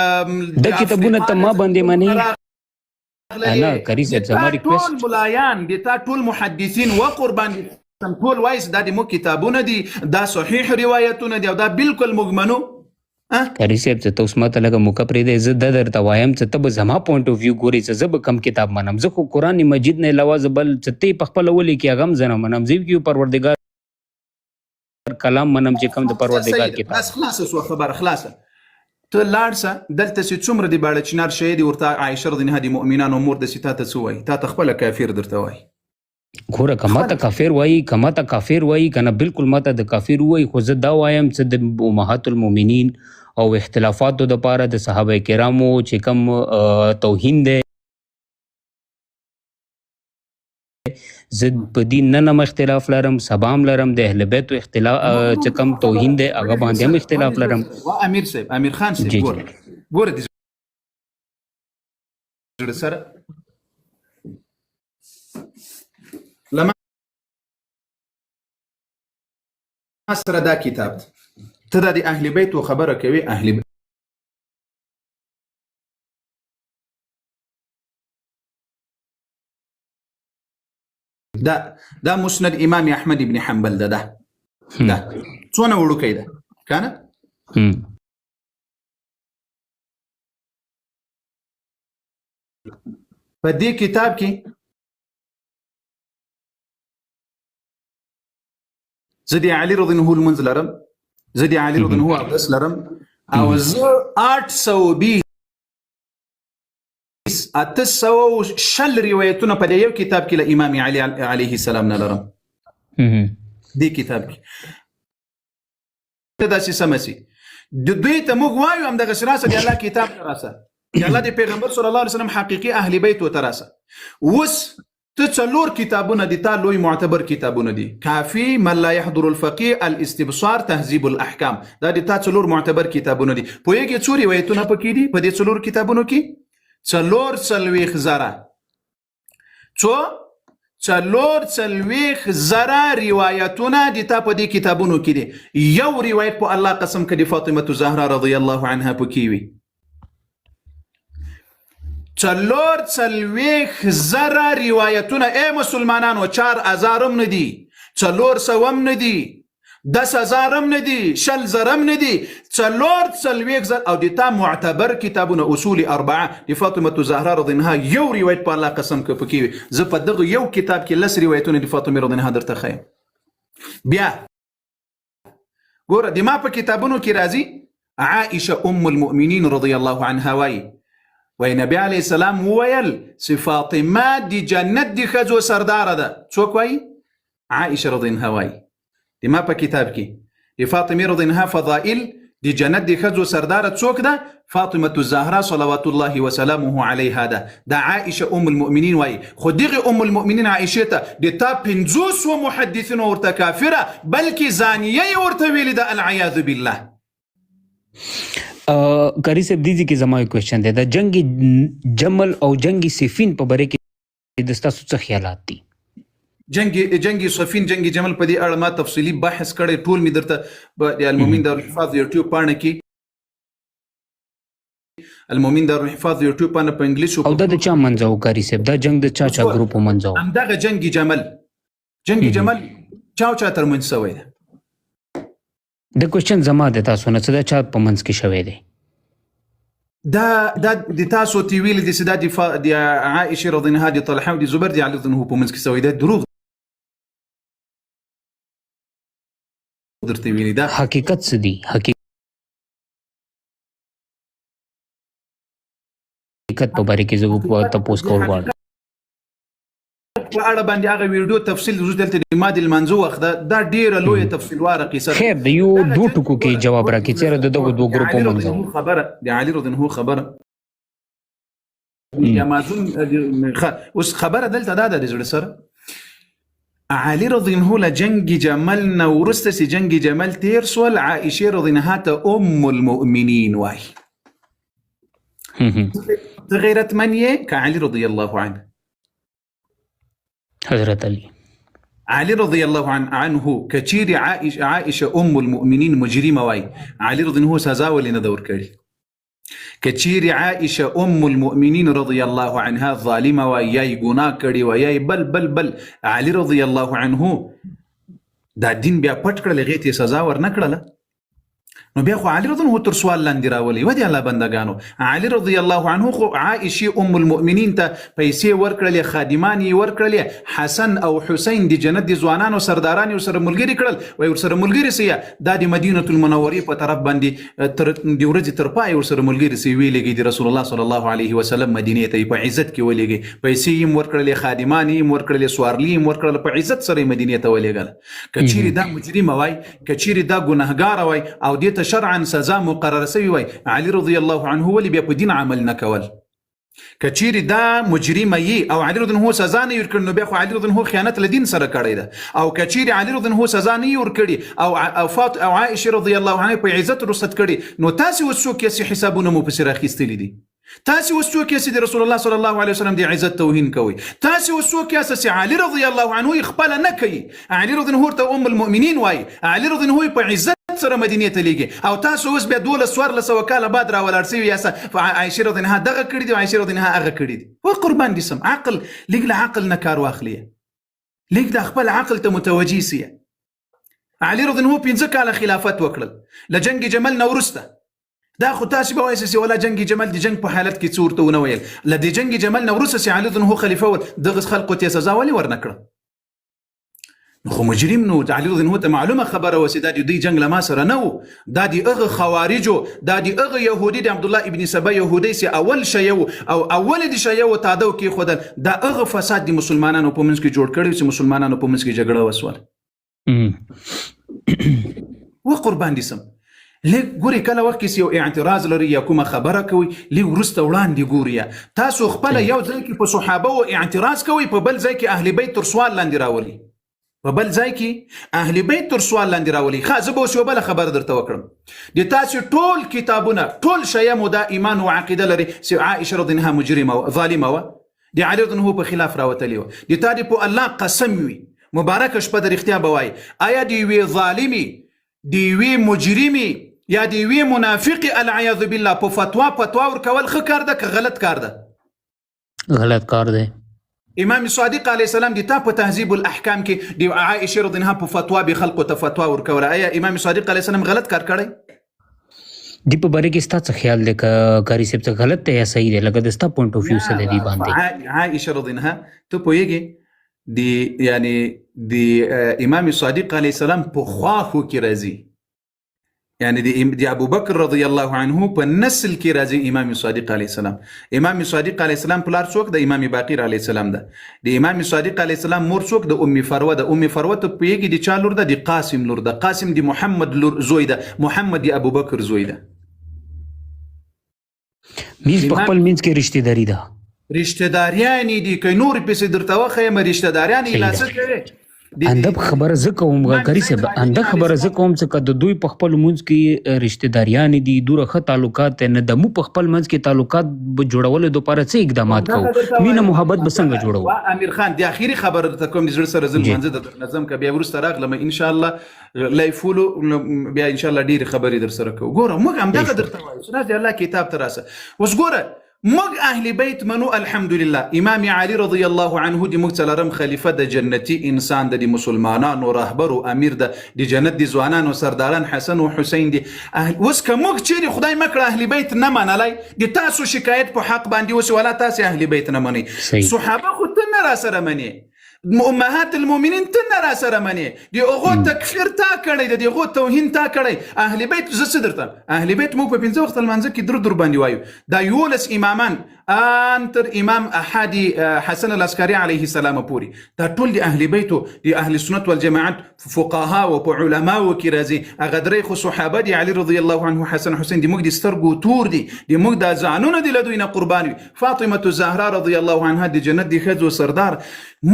دا د کتابونه افریقا ته له ما باندې ځنګلونو منې راغللې؟ نه قاري د صاحب، تا زما ټول ریکویسټ ملایان، د تا ټول محدثین و قربان دي، ټول وایي چې دا د موږ کتابونه دي، دا صحیح روایتونه دي او دا بالکل موږ منو. قاري صاحب، چې ته اوس ماته لږه موقع پرېږدی، زه دا درته وایم چې ته به زما پوینټ اف ویو ګورې چې زه به کوم کتاب منم. زه خو قرآن مجید نه علاوه زه بل چې ته یې په خپله ولیکې هغه هم زه نه منم. زه یو پروردګار کلام منم چې کوم د صحیح پروردګار ده، کتاب. بس خلاصه سوه خبره، خلاصه. ته لاړ سه دلته چې څومره د باړه چنار شیعه دي، ورته عایشه رضی الله عنها د مؤمنانو مور ده، چې تا ته څه وایي؟ تا ته خپله کافر درته وایي. ګوره، که ماته خپله کافر وایي، که ماته کافر وایي که نه، بالکل ماته د کافر وایي، خو زه دا وایم چې د امهات المؤمنین او اختلافاتو دپاره د صحابه کرامو چې کوم توهین دی، زه په دین نن هم اختلاف لرم، سبا هم لرم. د اهل بیتو اختلاف چې کوم توهین دی هغه باندې هم اختلاف لرم. وا امیر صاحب، امیر خان صاحب، جی جی. ګوره ګوره د زړه سره لما سره دا کتاب دی، ته دا د اهل بیتو خبره کوي، اهل بیت دا دا مسند امام احمد ابن حنبل ده، دا دا څونه وړوکی ده کنه؟ په دې کتاب کې زه د علي رضی الله عنه لمونځ لرم، زه د علي رضی الله عنه اودس لرم، او زه 820 820 روایتونه په دې یو کتاب کې له امام علي علیه السلام نه لرم. دې کتاب کې ته داسې سمه سي د دوی ته موږ وایو همدغسې راسه، د الله کتاب ته راسه، د الله د پیغمبر صلی الله علیه وسلم حقیقي اهل بیت ته راسه. اوس ته څلور کتابونه دي، تا لوی معتبر کتابونه دي، کافی، من لا يحضر الفقيه، الاستبصار، تهذیب الاحکام، دا دي تا څلور معتبر کتابونه دي. پوهېږې څو روایتونه پکې دي په دې څلور کتابونو کې؟ 44,000، څو؟ 44,000 روایتونه دي تا په دې کتابونو کې دي. یو روایت په الله قسم که د فاطمة زهرا رضی الله عنها پکې وي. 44,000 روایتونه ای مسلمانانو، 4,000 هم نه دي، 400 هم نه دي، 10,000 هم نه دي، 20,000 هم نه دي، 44,000. او د تا معتبر کتابونه اصول اربعه د فاطمة زهرا رضی الله عنها یو روایت په الله قسم که پکې وي. زه په دغه یو کتاب کې لس روایتونه د فاطمې رضی الله عنها درته ښیم. بیا ګوره، د ما په کتابونو کې راځي عائشه ام المؤمنین رضی الله عنها وایي، وای نبی علیه السلام وویل چې فاطمه د جنت د ښځو سرداره ده. څوک وایي؟ عائشه رضی الله عنها وایي. د ما په کتاب کې د فاطمې رضی الله عنها فضائل، د جنت د ښځو سرداره څوک ده؟ فاطمة الزهرا صلوات الله وسلامه علیها ده. دا عائشه ام المؤمنین وایي. خو دغه ام المؤمنین عائشه ته د تا 500 محدثینو ورته کافره بلکې زانیه یې ورته ویلې ده، العیاذ بالله. قاري صاحب، دې کې زما یو کوېشن دی، د جنگ جمل او جنگ صفین په باره کې د ستاسو څه خیالات دي؟ جنگ صفین، جنگ جمل، په دې اړه ما تفصیلي بحث کړی، ټول مې درته د المؤمن دارالحفاظ یوټیوب پاڼه کې، المؤمن دارالحفاظ یوټیوب پاڼه په انګلیس او دا د چا منځه و قاري صاحب؟ دا جنگ د چا چا ګروپ منځه و؟ همدغه جنگ جمل، جنگ جمل چا او چا ترمنځ سوی ده؟ د کوېشن زما د تاسو نه څه ده، چا په منځ کې شوی دی؟ دا دا د تاسو تی ویل دي چې دا د د عائشه رضی الله عنها، د طلحه او د زبیر د علی رضی الله عنه په منځ کې سوی ده، دروغ درته ویلي دا. حقیقت څه دی؟ حقیقت په باره کې زه تپوس کول غواړم. په اړه باندې هغه ویډیو تفصیل زه دلته د ما د لمانځه وخت ده، دا ډیره لویه تفصیلواره قصه ده. خیر د یو دوه ټکو کې جواب راکړي، چېرې د دغو دوه ګروپو منځ خبره د علي رضی الله خبره د امازون. اوس خبره دلته دا ده د زړه سره، علي رضی الله له جنگ جمل نه وروسته چې جنگ جمل تیر سول، عائشه رضی الله ته ام المؤمنین وایي. ته غیرتمن یې که علي رضی الله عنه؟ حضرت علي. علي رضی الله عنه کچيري عائشه ام المؤمنین مجرمه وای، علي رضی الله سزا ولې نه ده ورکړې؟ کچيري عائشه ام المؤمنین رضی الله عنها ظالمه وای، یا یې ګناه کړې وای، یا یې بل بل بل، علي رضی الله عنه دا دین بیا پټ کړل، هغې ته یې سزا ورنه کړله؟ نو بیا خو علي رضی الله تر سوال لاندې راولي. ودی الله بندگانو، علي رضی الله عنه خو عائشه ام المؤمنین ته پیسې ورکړلې، خادمان یې ورکړلې، حسن او حسین د جنت د ځوانانو سرداران یې ورسره ملګري کړل، وایي ورسره ملګري سي، دا د مدینة المنورې په طرف باندې تر د ورځې تر پایه ورسره ملګري سي، ویلېږي د رسول الله صلی الله علیه وسلم مدینې ته یې په عزت کې ولېږي، پیسې یې هم ورکړلې، خادمان یې هم ورکړلې، سوارلي یې هم ورکړله، په عزت سره یې مدینې ته ولېږله. که چیرې دا مجرمه وای، که چیرې دا ګناهګاره وای او دې ته شرعا سزا مقرره سوې وای، علي رضی الله عنه ولې بیا په دین عمل نه کول؟ که چیرې دا مجرمه یي او علي رضی الله سزا نه ورکړي، نو بیا خو علي رضی الله خیانت له دین سره کړی ده. او که چیرې علي رضی الله سزا نه ورکړي او فاط او عائشه رضی الله عنها په عزت رخصت کړي، نو تاسې اوس څوک یاست چې حسابونه مو پسې راخیستلي دي؟ تاسې اوس څوک یاست چې د رسول الله صلی الله علیه وسلم د عزت توهین کوئ؟ تاسې اوس څوک یاست چې علي رضی الله عنه یې خپله نه کوي؟ علي رضی الله ورته ام المؤمنین وایي، علي رضی الله یې په عزت سره مدینې ته لیږي، او تاسو اوس بیا 12 14 سوه کاله بعد راولاړ سوي یاست، عایشې رضی الله دغه کړي دي او عایشې رضی الله هغه کړي دي. و قربان دي سم، عقل لږ له عقل نه کار واخلي، لږ د خپل عقل ته متوجه سي. علي رضی الله 5 کاله خلافت وکړل له جنگ جمل نه وروسته. دا خو تاسو به وایئ چې ولا جنگ جمل د جنگ په حالت کې څه ورته ونه ویل. له دې جنگ جمل نه وروسته چې علي رضی الله خلیفه ول، دغه خلقو ته سزا ولې ورنه کړه؟ نو خو مجرم، نو علي رضی الله ته معلومه خبره وه چې دا د دوی جنگ له ما سره نه و، دا د هغه خوارجو، دا د هغه یهودي، د عبدالله ابن سبا یهودی چې اول شیعه و او اول د شیعه و تادو کېښودل، دا هغه فساد د مسلمانانو په منځ کې جوړ کړی چې مسلمانانو په منځ کې جګړه وسوله. و قربان دي سم، لږ ګوري کله وخت کې یو اعتراض لري یا کومه خبره کوي، لږ وروسته وړاندې ګوري. تاسو خپله یو ځای کې په صحابه و اعتراض کوئ، په بل ځای کې اهل بیت تر سوال لاندې راولي، په بل ځای کې اهل بیت تر سوال لاندې راولي. ښه، زه به اوس یوه بله خبره درته وکړم. د تاسو ټول کتابونه، ټول شیعه مو دا ایمان او عقیده لري چې عائشه رضی الله مجرمه وه، ظالمه وه، د علی رضی الله په خلاف راوتلې وه. د تا دې په الله قسم وي، مبارکه شپه د رښتیا به وایي، آیا د یوې ظالمې، د یوې مجرمې یا د یوې منافقې العیاذ بالله په فتوا فتوا ورکول ښه کار ده که غلط کار ده؟ غلط کار دی. امام صادق علیه السلام د تا په تهذیب الاحکام کې د عائشه رضی الله په فتوا به خلقو ته فتوا ورکوله، آیا امام صادق علیه السلام غلط کار کړی؟ دی په باره کې ستا څه خیال دی که قاري صاحب، څه غلط دی یا صحیح دی؟ لکه د ستا پوینټ اف ویو څه دی دی باندې؟ عائشه رضی الله ته پوهېږې د یعنی د امام صادق علیه السلام په خواښو کې راځي، یعنی د ابوبکر رضی الله عنه په نسل کې راځي امام صادق علیه السلام. امام صادق علیه السلام پلار څوک د؟ امام باقر علیه السلام ده. د امام صادق علیه السلام مور څوک د؟ ام فروه ده. ام فروه ته پوهېږي د چا لور ده؟ د قاسم لور ده. قاسم د محمد لور زوی ده، محمد د ابوبکر زوی ده. مینځ په خپل منځ کې رشتہ داری ده. رشتہ داریانې دي، که نور پسې درته وښیم رشتہ داریانې لا څه کوي. انده خبره زه کوم قاري صاحب، انده خبره زه کوم چې که د دوی په خپل منځ کې رشتہ داریانې دي، دوره ښه تعلقات دی، نه د مو په خپل منځ کې تعلقات به جوړولو دپاره څه اقدامات کوو؟ مینه محبت به څنګه جوړوو؟ امیر خان، د اخري خبره درته کوم، د زړه سره زه لمانځه ته درنه ځم، که بیا وروسته راغلم ان شاء الله لایف ولو بیا ان شاء الله ډېرې خبرې در سره کوو. ګوره موږ همدغه درته وایو چې راځي الله کتاب ته راسه. اوس ګوره موږ اهل بیت منو الحمدلله. امام علی رضی الله عنه د موږ څلورم خلیفه د جنتی انسان د مسلمانانو رهبر او امیر د د جنت د ځوانانو سرداران حسن او حسین دي. اهل اوس که موږ چیرې خدای مکړه اهل بیت نه منلای، د تاسو شکایت په حق باندې اوس ولا تاسو اهل بیت نه منئ. صحابه خو ته نه را سره منې، امهات المؤمنین ته نه را سره منې، د هغو تکفیر تا کړی دی، د هغو توهین تا کړی. اهل بیت زه څه درته، اهل بیت موږ په 5 وخته لمانځه کې درود در باندې وایو. دا 11 امامان ان تر امام احادي حسن العسکري علیه السلام پورې، دا ټول د اهل بیتو د اهل سنت والجماعت فقها او په علماو کې راځي. هغه درې خو صحابه دي، علي رضی الله عنه، حسن، حسین، د موږ د سترګو تور دي، د موږ د ځانونه دي له دوی نه قربان وي. فاطمه الزهرا رضی الله عنها د جنت د ښځو سردار.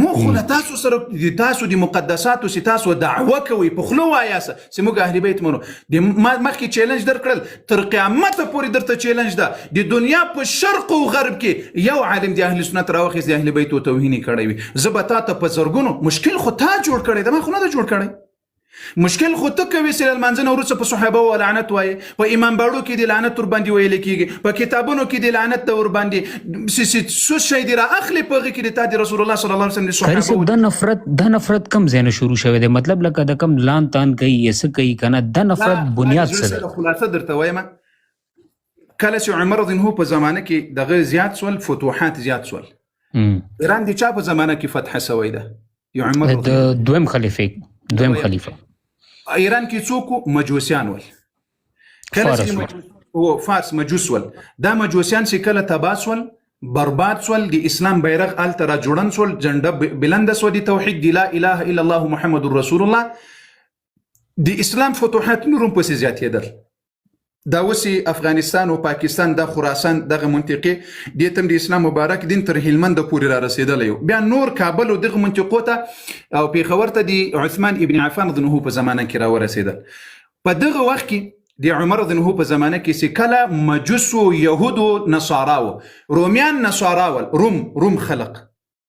موږ خو له تاسو سره د تاسو د مقدساتو چې تاسو دعوه کوئ په خوله وایاست چې موږ اهل بیت منو. د ما مخکې چیلنج درکړل، تر قیامته پورې درته چیلنج ده، د دنیا په شرق او غرب کې یو عالم د اهل سنت راوخیست د اهل بیتو توهین یې کړی وي، زه به تا ته په زرګونو مشکل خو تا جوړ کړی ده، ما خو نه ده جوړ کړی. مشکل خو ته کوې چې له لمانځه نه وروسته په صحابه و لعنت وایې، په امام باړو کې دې لعنت ورباندې ویل کېږي، په کتابونو کې دې لعنت ده ورباندې، څه شی دې را اخلې په هغې کې دې تا د رسول الله صلی الله علیه وسلم د قاري صحابه صاحب دا نفرت کم ځای نه شروع شوی دی؟ مطلب لکه د کم لان تان کوي یا څه کوي که نه، دا نفرت بنیاد څه دی؟ خلاصه درته وایم، کله چې عمر رضی الله په زمانه کې دغه زیات سول، فتوحات زیات سول، ایران د چا په زمانه کې فتح سوی ده؟ د عمر د دویم خلیفه، دویم خلیفه. ایران کې څوک مجوسیان ول، کله چې فارس مجوس ول، دا مجوسیان چې کله تباه سول، برباد سول، د اسلام بیرغ هلته را جوړن سول، جنډه بلنده سوه د توحید د لا اله الا الله محمد رسول الله، د اسلام فتوحات نور هم پسې زیاتېدل. دا اوس افغانستان او پاکستان، دا خراسان، دغه منطقې دې ته هم د اسلام مبارک دین تر هلمند پورې را رسېدلی و. بیا نور کابل او دغه منطقو ته او پېښور ته د عثمان ابن عفان رضی الله په زمانه کې را ورسېدل. په دغه وخت کې د عمر رضی الله په زمانه کې چې کله مجوسو، یهودو، نصاراو، رومیان نصارا ول، روم خلق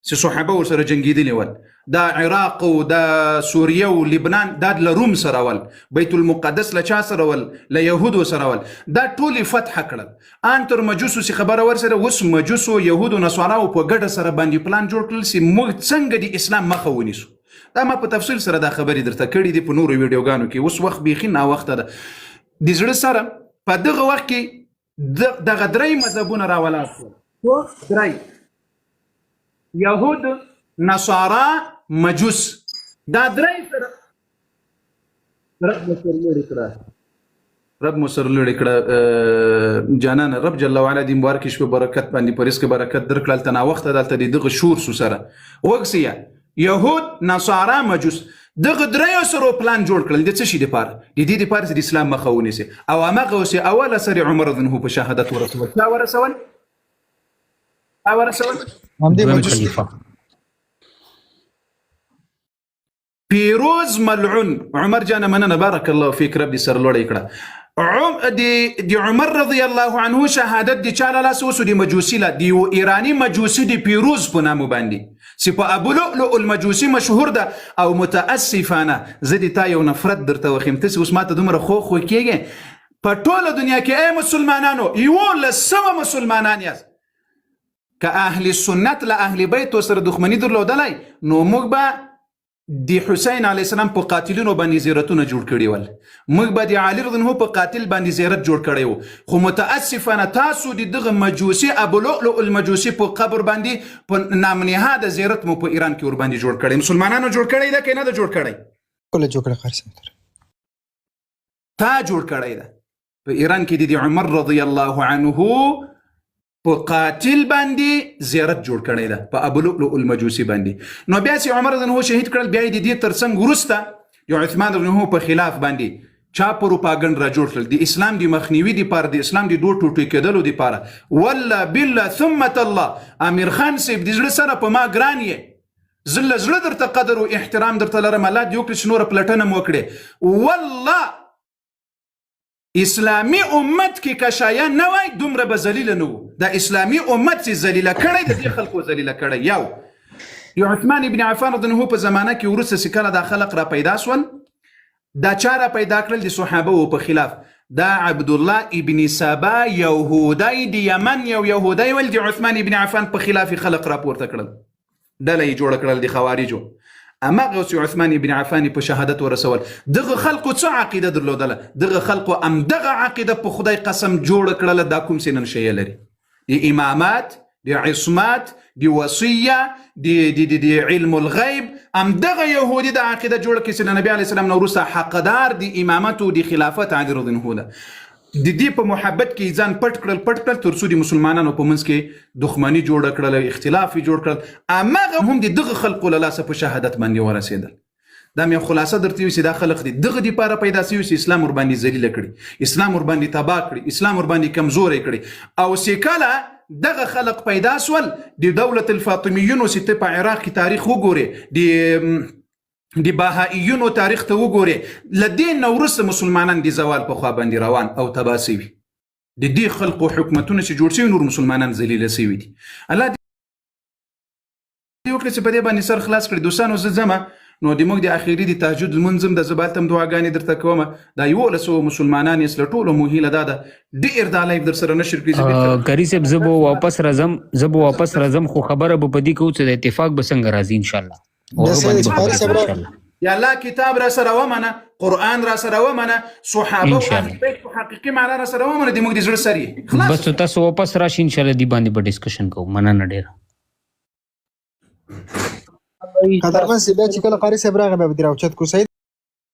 چې صحابه ورسره جنګېدلي ول، دا عراق او دا سوریه او لبنان دا له روم سره ول، بیت المقدس له چا سره ول؟ له یهودو سره ول، دا ټولې فتح کړل. ان تر مجوسو چې خبره ورسره، اوس مجوسو، یهودو، نصاراو په ګډه سره باندې پلان جوړ کړل چې موږ څنګه د اسلام مخه ونیسو. دا ما په تفصیل سره دا خبرې درته کړې دي په نورو ویډیوګانو کې، اوس وخت بیخي ناوخته ده. د زړه سره په دغه وخت کې دغه درې مذهبونه راولاړ شول، درې، یهود، نصارا، مجوس، دا درې سره رب مو سرلوړي کړه، رب مو سرلوړي کړه جانانه، رب جل وعلا دې مبارک شپه برکت باندې په رزق برکت درکړه. هلته ناوخته ده، هلته دې دغه شور سو سره وګسیه. یهود، نصارا، مجوس دغه دریو سره پلان جوړ کړل د څه شي دپاره؟ د دې دپاره چې د اسلام مخه ونیسي. او هماغه اوس یې اوله سر عمر رضی الله په شهادت ورسول. چا ورسول؟ چا ورسول؟ همدې دویم مجوس. خلیفه پیروز ملعون. عمر جان مننه، بارک الله فیک، رب دې سرلوړی کړه. د عمر رضی الله عنه شهادت د چا له لاسه وسو؟ د مجوسي له، د یو ایراني مجوسي د پیروز په نامه باندې چې په ابو لؤلؤ المجوسي مشهور ده. او متاسفانه زه د تا یو نفرت درته وښیم، ته چې اوس ماته دومره خو خو کېږې په ټوله دنیا کې، ای مسلمانانو، 1100 مسلمانان یاست، که اهل سنت له اهل بیتو سره دښمني درلودلی نو موږ به د حسین علیه السلام په قاتلینو باندې زیارتونه جوړ کړي ول، موږ به د علي رضی الله په قاتل باندې زیارت جوړ کړی و. خو متاسفانه تاسو د دغه مجوسي ابو لؤلؤ المجوسي په قبر باندې په نامنهاده زیارت مو په ایران کې ورباندې جوړ کړی. مسلمانانو جوړ کړی ده که نه ده جوړ کړی؟ کله جوړ کړی قاري صاحب؟ تا جوړ کړی ده. په ایران کې د عمر رضی الله عنه په قاتل باندې زیارت جوړ کړی ده، په ابو لؤلؤ المجوسي باندې. نو بیا چې عمر رضی الله شهید کړل، بیا یې د دې ترڅنګ وروسته د عثمان رضی الله په خلاف باندې چا پروپاګند را جوړ کړل د اسلام د مخنیوي دپاره، د اسلام د دوه ټوټې کېدلو دپاره. والله بالله ثم تالله امیر خان صاحب د زړه سره په ما ګران یې، زه له زړه درته قدر او احترام درته لرم، الله دې وکړي چې نوره پلټنه مو وکړې. والله اسلامي امت کې که شایع نه وای دومره به ذلیله نه وو. دا اسلامي امت چې ذلیله کړی د دې خلکو ذلیله کړی. یو د عثمان ابن عفان رضی الله په زمانه کې وروسته چې کله دا خلق را پیدا سول، دا چا را پیدا کړل؟ د صحابه وو په خلاف. دا عبدالله ابن سبا یهودی د یمن یو یهودی ول د عثمان ابن عفان په خلاف خلق راپورته کړل، ډله یې جوړه کړل د خوارجو. امغه چې عثمان ابن عفان په شهادت ورسول، دغه خلقو څه عقیده درلودله؟ دغه خلقو ام دغه عقیده په خدای قسم جوړه کړله. دا کوم څه نن شی لري؟ د امامات، د عصمت، د وصیه، د د د, د علم الغیب. ام دغه يهودي د عقیده جوړه کړي چې له نبی علی السلام نه وروسته حقدار د امامت او د خلافت علی رضی الله عنه ده. د دې په محبت کې ځان پټ کړل، پټ کړل، تر څو د مسلمانانو په منځ کې دښمني جوړه کړل، اختلاف یې جوړ کړل. امغه هم د دغه خلقو له لاسه په شهادت باندې ورسېدل. دا مې خلاصه درته ویل چې دا خلق دي دغه دی پاره پیدا سوي چې اسلام ور باندې ذلیل کړي، اسلام ور باندې تباه کړي، اسلام ور باندې کمزوری کړي. او چې کله دغه خلق پیدا سول د دولت الفاطمیونو، چې ته په عراق کې تاریخ وګورې، د بهائیونو تاریخ ته وګورې، له دې نه وروسته مسلمانان د زوال په خوا باندې روان او تباه سوي. د دې خلقو حکومتونه چې جوړ سوي، نور مسلمانان ذلیل سوي دي. الله دې وکړي چې په دې باندې سر خلاص کړي. دوستانو، زه ځمه، نو د موږ د اخیری د تهجد لمونځ هم د زه به هلته هم دعاګانې درته کوم. دا 1100 مسلمانان یې له ټولو مو هیله دا ده، ډېر دا live در سره نشر کړي. زه بېرته قاري صاحب، زه به واپس راځم، خو خبره به په دې کوو چې د اتفاق به څنګه راځي ان شاء الله، او هغه باندې به قاري خبرې صاحب کوو ان شاء الله. یا الله کتاب را سره ومنه، قرآن را سره ومنه، صحابه او ان شاء اهل الله. بیت په حقیقي معنا را سره ومنه، د موږ د زړه سر یې خلاص. بس تاسو واپس راشئ، ان شاء الله دې باندې به discussion کوو. مننه ډېره. قدرمن سی، بیا چې کله قاري صاحب راغی، بیا به دې راوچت کو. صحیح.